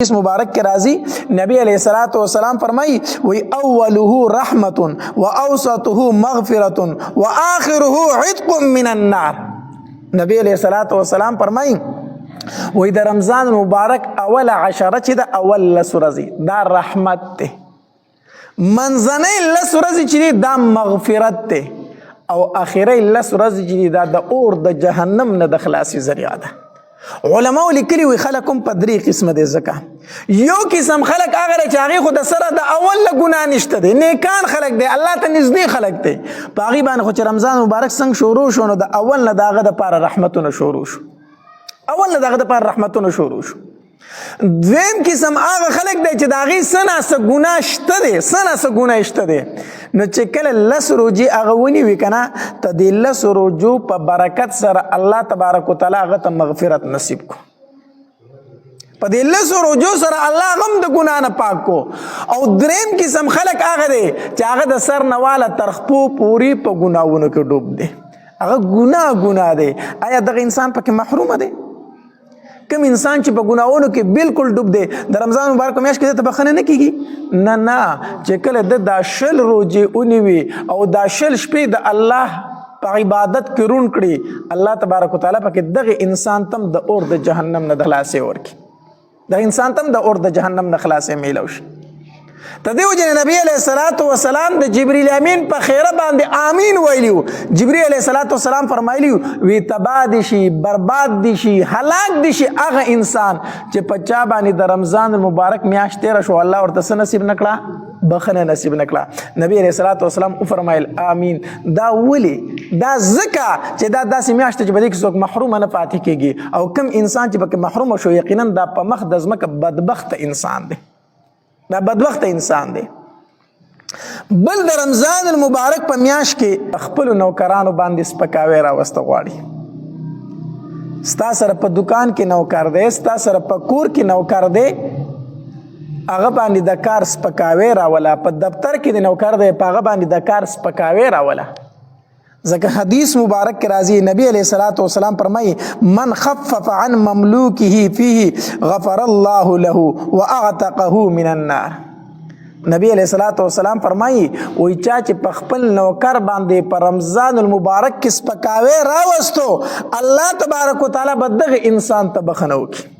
حدیث مبارک کې راځي، نبی علیہ الصلوۃ والسلام فرمایي وی: اوله رحمت واوسطه مغفرة واخره عتق من النار. نبی علیہ الصلوۃ والسلام فرمایي وی: د رمضان مبارک اوله عشره چې د اول 10 ورځې، دا رحمت ده. منځنۍ 10 ورځې چې دا مغفرت ده، او اخیری 10 ورځې چې دا د اور د جهنم نه د خلاصي ذریعہ ده. علماء لیکلي وي، خلک هم په درې قسمه دي، ځکه یو قسم خلک هغه چې هغه خو د سره د اول له ګناه نشته دي، نیکان خلک دي، الله ته نږدې خلک دي. په هغې باندې خو چې رمضان مبارک څنګه شروع شو، نو د اول نه د هغه دپاره رحمتونه شروع شو، اول نه د هغه دپاره رحمتونه شروع شو. دویم قسم هغه خلک دی چې د هغې څه نا څه ګناه شته دی، څه نا څه ګناه شته دی، نو چې کله 10 روژې هغه ونیوي که نه، ته د 10 روژو په برکت سره الله تبارک وتعالی هغه ته مغفرت نصیب کو. په دې 10 روژو سره الله غم د ګناه نه پاک کو. او دریم قسم خلک هغه دی چې هغه د سر نه واله تر خپو پورې په ګناهونو کې ډوب دی، هغه ګناه ګناه دی. آیا دغه انسان پکې محروم دی؟ کوم انسان چې په ګناهونو کې بالکل ډوب دی، د رمضان مبارک میاشت کې ته بخنه نه کیږي؟ نه نه، چې کله د دا 20 روزې ونیوي او دا 20 شپې د الله په عبادت کې رون کړي، الله تبارک وتعالي پکې دغه انسان تم د اور د جهنم نه د خلاصې ورکي، د انسان تم د اور د جهنم نه خلاصې میلو شي. ته دیو جن نبی علیہ الصلوۃ والسلام د جبرئیل امین په خیره باندې امین ویلیو. جبرئیل علیہ الصلوۃ والسلام فرمایلیو وی: تبا دي شي، برباد دي شي، هلاک دي شي هغه انسان چې په چا باندې د رمضان المبارک میاشت تیر شو، الله ورته څه نصیب نکړه؟ بخنه نصیب نکړه. نبی علیہ الصلوۃ والسلام او فرمایل امین. دا ولی؟ دا زکه چې دا داسې میاشت چې بده کې څوک محروم نه پاتې کیږي، او کم انسان چې پکې محروم شو، یقینا دا په مخ د ځمکه بدبخت انسان دی، دا بدبخت انسان دی. بل د رمضان المبارک په میاش کې خپل نوکرانو باندې سپکاوی راوسته غواړي. ستا سره په دکان کې نوکر دی، ستا سره په کور کې نوکر دی، هغه باندې د کار سپکاوی راوله. په دفتر کې د نوکر دی، په هغه باندې د کار سپکاوی راوله، ځکه حدیث مبارک کې راځي، نبی علیہ الصلوۃ والسلام فرمایي: من خفف عن مملوکه فيه غفر الله له واعتقه من النار. نبی علیہ الصلوۃ والسلام فرمایي وای: چا چې په خپل نوکر باندې په رمضان المبارک کې سپکاوی راوستو، الله تبارک وتعالى به دغه انسان ته بخنه وکړي.